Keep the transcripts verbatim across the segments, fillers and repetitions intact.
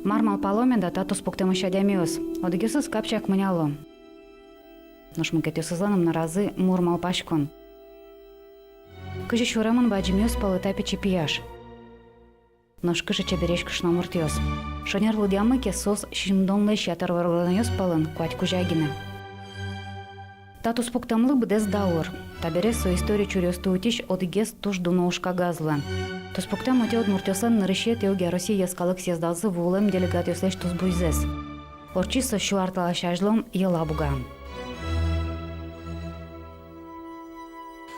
Мар малпало меда та туспуктэмысь адямиос? Одӥгъёсыз капчак мыняло. Нош мукетъёсызлэн ымнаразы мур малпаськон. Кызьы сюремын бадӟымъёс пӧлы та пичи пияш? Нош кыӵе чебересь кышномуртъёс? Шонер лыдъямы ке, соос сизьымдонлэсь ятыр воргоронъёс пӧлын куать кузя гинэ. Та туспуктэмлы быдэс даур. Табере со история чуръёсты утись одӥгез туж дуно ужкагаз луэ. Туспуктэм ӧте удмуртъёслэн нырысетӥ огъя Россия йӧскалык съездазы вуылэм делегатъёслэсь тусбуйзэс. Ортчиз со сю ар талэсь азьло Елабугаын.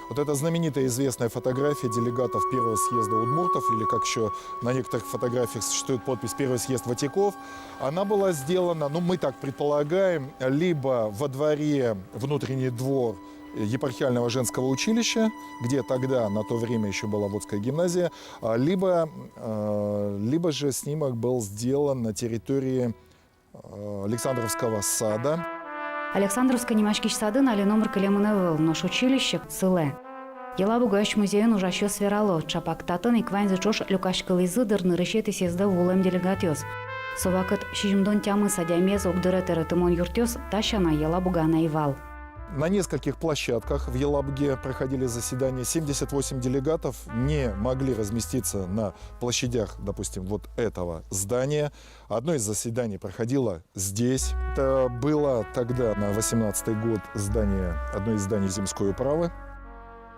Вот эта знаменитая известная фотография делегатов первого съезда удмуртов, или, как ещё на некоторых фотографиях существует подпись, «Первый съезд вотяков», она была сделана, ну, мы так предполагаем, либо во дворе, внутренний двор епархиального женского училища, где тогда, на то время, ещё была Вотская гимназия, а, либо, э, либо же снимок был сделан на территории Александровского сада. Александровской нимаськись садын али номыр кылемын ӧвӧл, нош училище сылэ. Елабугаысь музейын ужасьёс верало, чапак татын ик ваньзы ӵош люкаськылӥзы, дыр, нырысетӥ съездэ вуылэм делегатъёс. Со вакытэ сизьымдон тямыс адямиез огдыре тырытымон юртъёс та сяна Елабугаын ӧй вал. На нескольких площадках в Елабуге проходили заседания. Семьдесят восемь делегатов не могли разместиться на площадях, допустим, вот этого здания. Одно из заседаний проходило здесь. Это было тогда, на восемнадцатый год, здание, одно из зданий земской управы.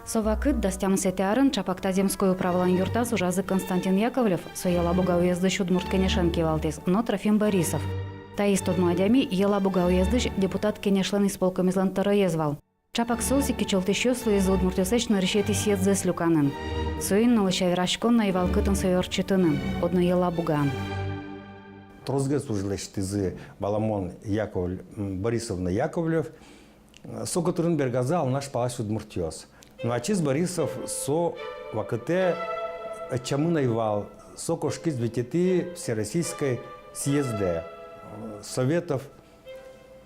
Со вакытэ, дас тямысэтӥ арын, чапак та земской управалэн юртаз ужазы Константин Яковлев, со Елабуга уездысь Удмурт Кенешен кивалтӥз, но Трофим Борисов. Таиз тодмо адями Елабуга уездысь депутат кенешлэн исполкомезлэн тӧроез вал. Чапак соос ик кичӧлтӥсьёс луизы удмуртъёслэсь нырысетӥ съездзэс люканын. Соин но лэся вераськон но ӧй вал, кытын сое ортчытыны, одно Елабугаын. Тросгес уж лэсьтӥзы, валамон, Яковлев, м, Борисов но Яковлев, э, со котырын бергазы Алнаш палась удмуртъёс. Но ачиз Борисов со вакытэ ӧтчамын ӧй вал, со кошкиз витетӥ Всероссийской съездэ, э, Советов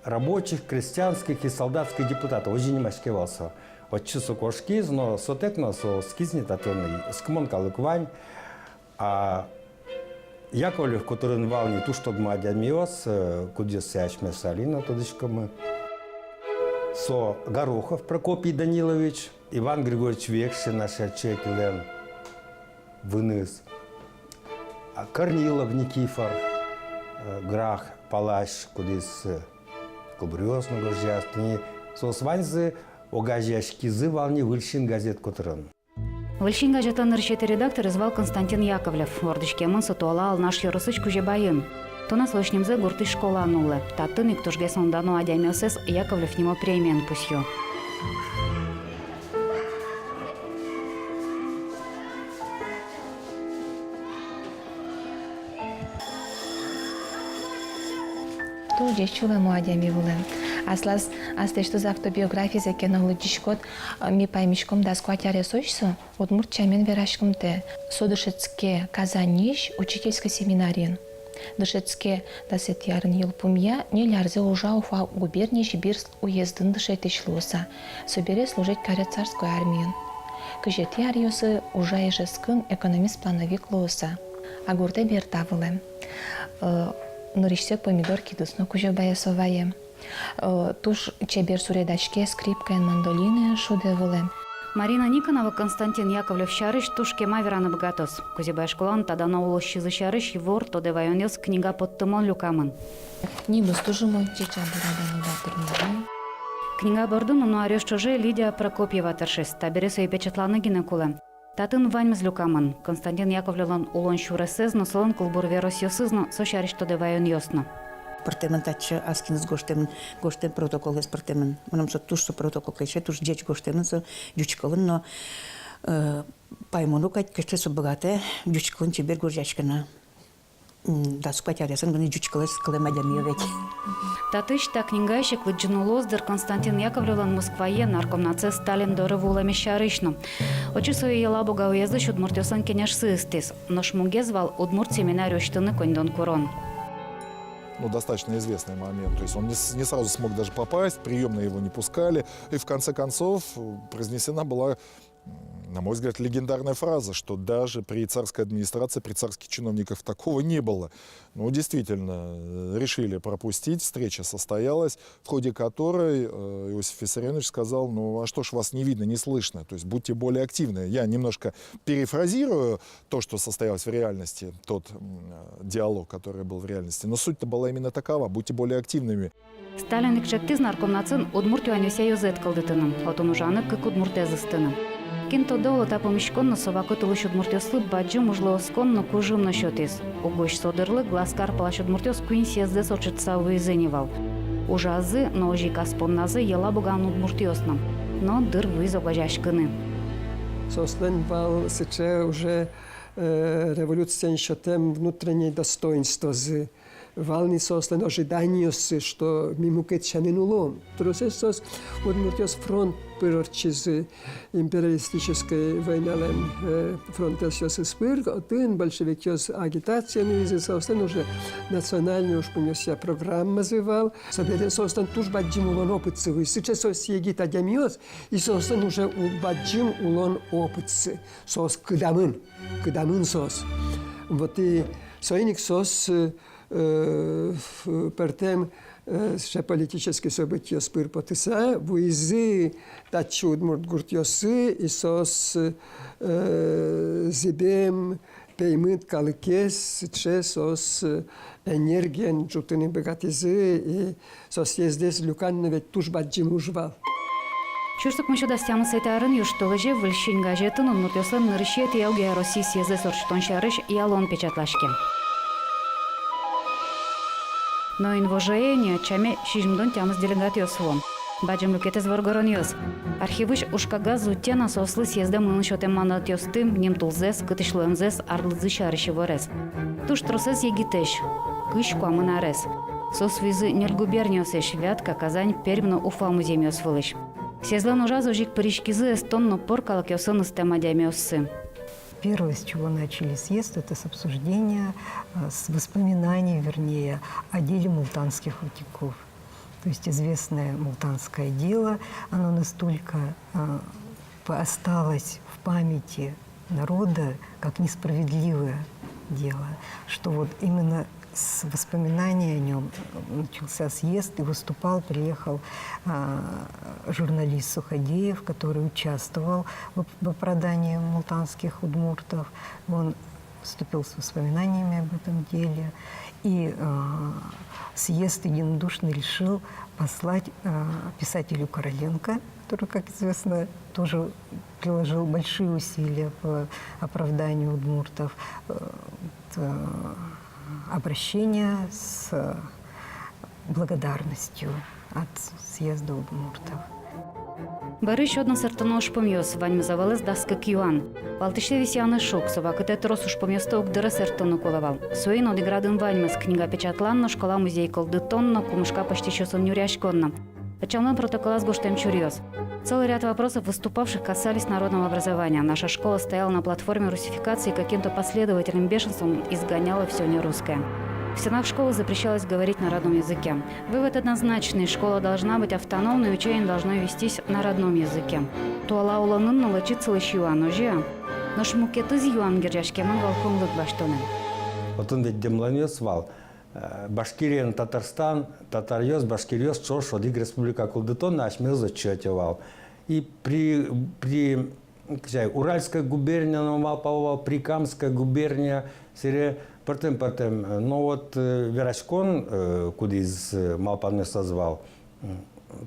рабочих, крестьянских и солдатских депутатов, озьы нимаське вал со. Отчы со кошкиз, но сотэк но со оскиз ни, татын оскымон калык вань. А Яковлев котырын вал ни туж тодмо адямиос, э, кудъёссэ асьмеос али но тодӥськомы. Со Горохов Прокопий Данилович, Иван Григорьевич Векшин, наш ачиз кылем выныз, а, Корнилов Никифор, э, Грах палась, кудӥз, э, кылбуръёс но гожъяз, тӥни соос ваньзы огазеяськизы вал ни «Выль син» газет котырын. «Выль син» газетлэн нырысетӥ редакторез вал Константин Яковлев. Вордӥськемын со туала Алнаш ёросысь Кузебайын. Туннэ солэсь нимзэ гуртысь школаын нуллэ. Татын ик тужгес но дано адямиосыз Яковлев нимо премиен пусъё. Туж ӟеч сюлэмо адями вылэм. Аслаз аслэсьтыз автобиографизэ ке но лыдӟиськод, ми паймиськом дас куать аресозь со удмурт сямен вераськымтэ. Со дышетске Казаньысь учительской семинариын. Дышетске дасэтӥ арын йылпумъя, ньыль арзэ ужа Уфа губерниысь Бирск уездын дышетӥсь луыса. Собере служить каре Царской армиын. Кызетӥ аръёсы ужа Ижевскын экономист-плановик луыса. А гуртэ берта вылэм. Э, нырысьсэ помидор кидыс но Кузебае со ваем. Э, туж чебер суредаське, скрипкаен, мандолинаен шудэ вылэм. Марина Никонова Константин Яковлев сярысь туж кема вераны быгатоз. Кузебай школаын та дано улосчизы сярысь ивор, тодэ ваёнъёс книга поттымон люкамын. Нимыз туж умой, ӟеч-а, дыр-а, дано-а, батыр-а, мар-а. Книга бордын уно аръёс ӵоже Лидия Прокопьева тыршиз, табере сое печатланы гинэ кулэ. Татын ваньмыз люкамын: Константин Яковлевлэн улон сюресэз но, солэн кылбур-веросъёсыз но, со сярысь тодэ ваёнъёс но. Пыртэмын татчы, ас киныз гожтэмын, гожтэм протоколэз пыртэмын. Мыным со туж, со протокол кельше, туж ӟеч гожтэмын со ӟуч кылын но, э, паймоно кадь, кыӵе со быгатэ ӟуч кылын чебер гожъяськыны. М, дас куать аресъем гинэ ӟуч кылэз кылэм адями ведь. Татысь та книгаысь ик лыдӟыны луоз, дыр, Константин Яковлевлэн Москвае, наркомнацэ, Сталин доры вуылэмез сярысь но. Отчы сое Елабуга уездысь удмуртъёслэн кенешсы ыстӥз. Нош мугез вал удмурт семинария усьтыны коньдон курон. Ну, достаточно известный момент. То есть он не с-, не сразу смог даже попасть, в приёмные его не пускали. И в конце концов, э, произнесена была на мой взгляд, легендарная фраза, что даже при царской администрации, при царских чиновниках такого не было. Ну, действительно, э, решили пропустить, встреча состоялась, в ходе которой, э, Иосиф Виссарионович сказал: «Ну, а что ж вас не видно, не слышно? То есть будьте более активны». Я немножко перефразирую то, что состоялось в реальности, тот, м, э, диалог, который был в реальности. Но суть-то была именно такова: «Будьте более активными». Сталин ик чектӥз наркомнацын Удмурт юанъёсъя ёзэт кылдытыны, отын ужаны кык удмуртэз ыстыны. Кин тодэ, оло, та пумиськон но со вакытэ улӥсь удмуртъёслы бадӟым ужлы оскон но кужым но сётӥз. Угось со дырлы Глазкар палась удмуртъёс куинь съездзэс ортчытыса вуизы ни вал. Ужазы но озьы ик ас понназы Елабугаын удмуртъёс но. Но дыр вуиз огазеяськыны. Соослэн вал сыӵе уже, э, революциен сётэм внутренней достоинствозы. Вал ни соослэн ожиданиоссы, что ми мукет сямен улом. Тросэз соос, удмуртъёс, фронт пыр ортчизы, империалистической войналэн, э, фронтъёсыз пыр, отын большевикъёс агитация нуизы, соослэн уже национальной ужпумъёсъя программазы вал. Собере соослэн туж бадӟым улон опытсы вуиз. Сыӵе соос егит адямиос, и соослэн уже у-, бадӟым улон опытсы. Соос кыдамын, кыдамын соос. Вот и соин ик соос, э, э, пӧртэм, э, сыӵе политической событиос пыр потыса, вуизы татчы, удмурт гуртъёсы, и соос, э, зӥбем, пеймыт калыкез сыӵе соос, э, энергиен ӝутыны быгатӥзы, и со съездэз люкан но ведь туж бадӟым уж вал. Сюрс укмыссю дас тямысэтӥ арын южтолэзе «Выль синь» газетын удмуртъёслэн нырысетӥ огъяроссиысь съездзэс ортчытон сярысь ялон печатлаське. Но инвожое ни ӧтчаме сизьымдон тямыс делегатъёс вуо. Бадӟым люкетэз воргоронъёс. Архивысь ужкагаз утена соослы съездэ мыныны сётэм мандатъёсты, нимтулзэс, кытысь луэмзэс, арлыдзы сярысь иворез. Туж тросэз егитэсь, кызь куамын арес. Соос вуизы ньыль губерниосысь: Вятка, Казань, Пермь но Уфа музъемъёс вылысь. Съездлэн ужаз озьы ик пыриськизы эстон но пор калыкъёсын ыстэм адямиоссы. Первое, с чего начали съезд, это с обсуждения, э, с воспоминаний, вернее, о деле мултанских утюгов. То есть известное мултанское дело, оно настолько, э, по-, осталось в памяти народа как несправедливое дело, что вот именно с воспоминаний о нём начался съезд, и выступал, приехал, а, журналист Суходеев, который участвовал в оп-, в оправдании мултанских удмуртов. Он выступил с воспоминаниями об этом деле. И, а, съезд единодушно решил послать, а, писателю Короленко, который, как известно, тоже приложил большие усилия по оправданию удмуртов, э, т-, обращение с благодарностью от съезда удмуртов. Бӧрысь одно сэрттоно ужпумъёс, ваньмыз ӧвӧлэз дас кык юан. Валтӥсьтэ висъяны шуг, со вакытэ трос ужпумъёсты огдырез сэрттыны кулэ вал. Соин одӥг радын ваньмыз: книга печатлан но, школа музей кылдытон но, кумышка пӧзьтӥсьёсын нюръяськон но. Ӧтчамлэн протоколаз гожтэм чуръёс. Целый ряд вопросов, выступавших, касались народного образования. Наша школа стояла на платформе русификации, каким-то последовательным бешенством изгоняла всё нерусское. В стенах школы запрещалось говорить на родном языке. Вывод однозначный: школа должна быть автономной, учение должно вестись на родном языке. Туала улонын но лэчыт сылӥсь юан, озьы-а? Нош мукетыз юан герӟаськемын вал кунлык басьтонэн. Отын ведь дэмланъёс вал. Э, Башкириен Татарстан, татаръёс, башкиръёс ӵош одӥг республика кылдыто на, асьмеос ӧтчы ӧте вал. И при, при, кызьы ай, Уральская губерния но малпало вал, Прикамская губерния, сэре пӧртэм, пӧртэм. Но вот, э, вераськон, э, кудӥз, э, малпанъёсаз вал, м,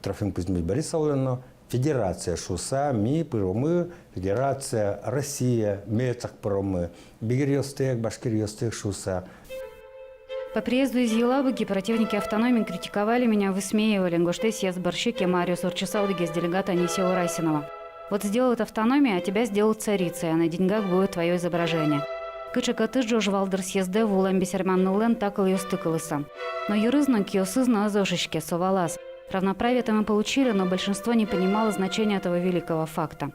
Трофим Кузьмич Борисовлэн но, федерация шуыса, ми пыромы федерация, Россия, меӵак пыромы, бигеръёстэк, башкиръёстэк шуыса. По приезду из Елабуги противники автономии критиковали меня, высмеивали, гожтэ съезд бӧрсьы кема аръёс ортчыса одӥгез делегат Анисия Урасинова. Вот сделают автономию, а тебя сделают царицей, а на деньгах будет твоё изображение. Кыӵе кӧтыз ӝож вал дыр съездэ вуылэм бесерман ныллэн та кылъёсты кылыса. Но йырыз но, киосыз но ӧз ошиське, со валаз: равноправие-то мы получили, но большинство не понимало значения этого великого факта.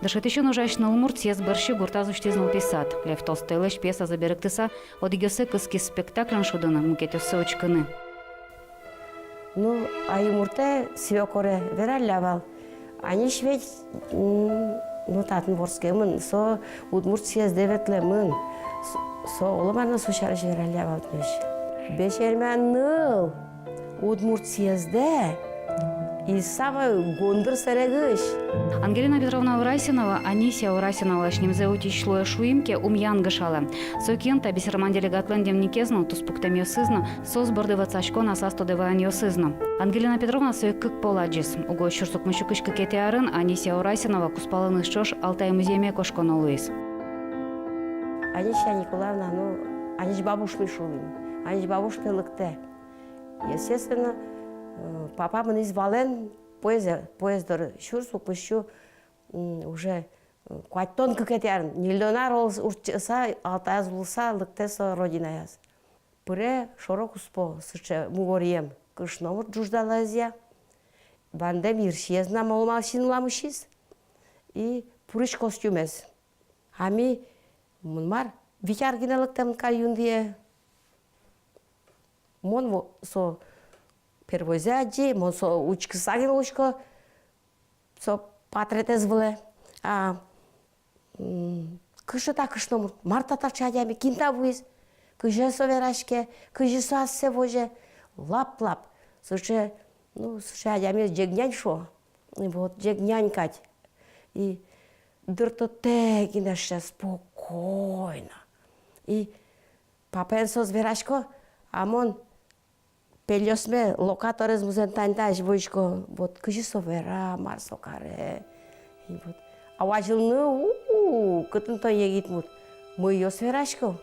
Дышетӥсьын ужась нылмурт съезд бӧрсьы гуртаз усьтӥз нылпи сад. Лев Толстойлэсь пьесазэ берыктыса, одӥгъёссэ кыскиз спектакльын шудыны, мукетъёссэ учкыны. Ну, а юмортэ свёкоре вералля вал. Анись ведь, м, Ну, татын вордскемын, со удмурт съездэ ветлэмын. С-, со оло мар но со сярысь вералля вал тӥнь. Бесермян ныл удмурт съездэ и самой гондыр сэрегысь. Ангелина Петровна Урасинова Анисия Урасиновалэсь нимзэ утись луэ шуим ке, ум янгышалэ. Со киын та бесерман делегатлэн дневникез но, туспуктэмъёсыз но, соос борды ватсаськон аслаз тодэ ваёнъёсыз но. Ангелина Петровна сое кык пол адӟиз. Уго сюрс укмыссю кызь кыкетӥ арын Анисия Урасинова кузпалыныз ӵош Алтай музъеме кошконо луиз. Анисия Николаевна, ну, Анись бабушмы шуим. Анись бабушмы лыктэ. Естественно, э, папа мынӥз валэн поезд, поезд доры, сюрс укмыссю, м, уже, э, куатьтон кыкетӥ арын, ньыльдон ар улыса, Алтаяз улыса лыктэ со родинаяз. Пыре шоро-куспо, сыӵе мугоръем кышномурт ӝуждалаезъя. Бандэм йырсиез но мон малпасько, нуллам усиз. И пурысь костюмез. А ми, мон мар, вить ар гинэ лыктэмын каль юндые. Мон во-, со первойзэ адӟи, мон со учкыса гинэ улӥсько. Со патретэз вылэ. А, м, кыӵе та кышномурт, мар та таӵе адями, кин та вуиз, кызьы со вераське, кызьы со ассэ возе, лап-лап. Сыӵе, ну, сыӵе адями ӟег нянь шуо. И вот ӟег нянь кадь. И дыртотэк гинэ сыӵе спокойно. И папаен соос верасько, а мон пельёсме локаторез музэн тань-тань возисько, вот кызьы со вера, мар со каре. И вот. А вазьылыны, у-у, кытын тон егит мурт. Мыйёс верасько.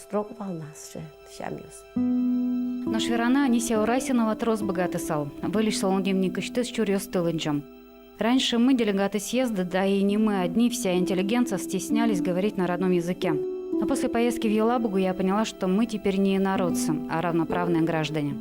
Строг вал на сыӵе сямъёс. Нош вераны Анисия Урасинова трос быгатысал. Выльысь солэн дневникысьтыз чуръёсты лыдӟом. Раньше мы, делегаты съезда, да и не мы одни, вся интеллигенция стеснялись говорить на родном языке. Но после поездки в Елабугу я поняла, что мы теперь не инородцы, а равноправные граждане.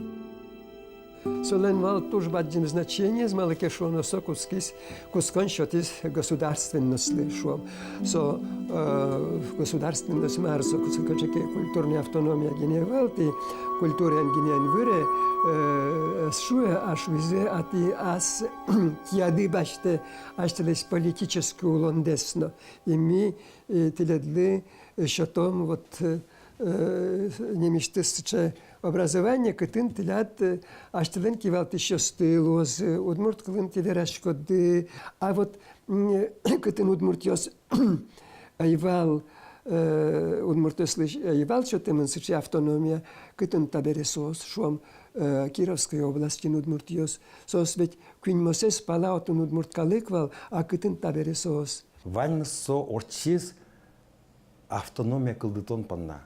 Солэн вал туж бадӟым значениез, малы ке шуоно со кутскиз, кутскон сётӥз государственностьлы, шуом. Со, э, государственность мар со, кутскиз кыӵе ке культурной автономия гинэ ӧвӧл, тӥ культураен гинэ эн выре, э, ӧз шуэ, а шуизы, а тӥ ас кияды басьтэ асьтэлэсь политической улондэс но. И ми, э, тӥледлы, э, сётом вот, э, нимысьтыз сыӵе образование, кытын тӥляд, э, асьтэлэн кивалтӥсьёсты луозы, удмурт кылын тӥ вераськоды, а вот, м, кытын удмуртъёс ӧй вал, э, удмуртъёслы ӧй вал сётэмын сыӵе автономия, кытын табере соос, шуом, э, Кировской областьын удмуртъёс. Соос ведь куиньмосэз пала отын удмурт калык вал, а кытын табере соос. Ваньмыз со ортчиз автономия кылдытон понна.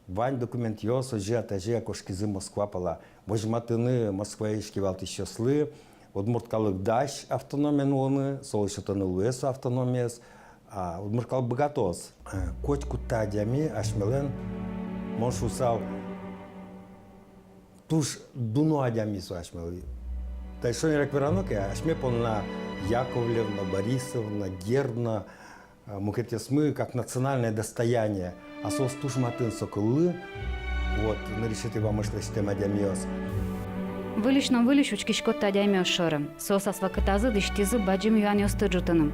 Вань документъёс озьы-а, тазьы-а кошкизы Москва пала. Возьматыны Москваысь кивалтӥсьёслы, удмурт калык дась автономия нуыны, солы сётыны луэ со автономиез, а удмурт калык быгатоз. Э, котькуд та адями асьмелэн, мон шуысал, туж дуно адями со асьмелы. Таӵе шонерак верано ке, асьме понна Яковлевна, Борисовна, Гердна, а, мукетъёсмы как национальное достояние, а соос туж матын со кыллы, вот, нырысетӥ вамыш лэсьтэм адямиос. Выльысь но выльысь учкиськод та адямиос шоры. Соос ас вакытазы дӥсьтӥзы бадӟым юанъёсты ӝутыны.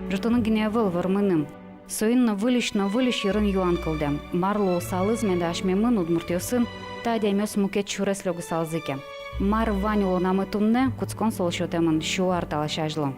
Ӝутыны гинэ ӧвӧл, вормыны. Соин но выльысь но выльысь йырын юан кылдэ: мар луысалыз меда асьмемын, удмуртъёсын, та адямиос мукет сюрес лёгысалзы ке? Мар вань улонамы туннэ, кутскон солы сётэмын сю ар талэсь азьло?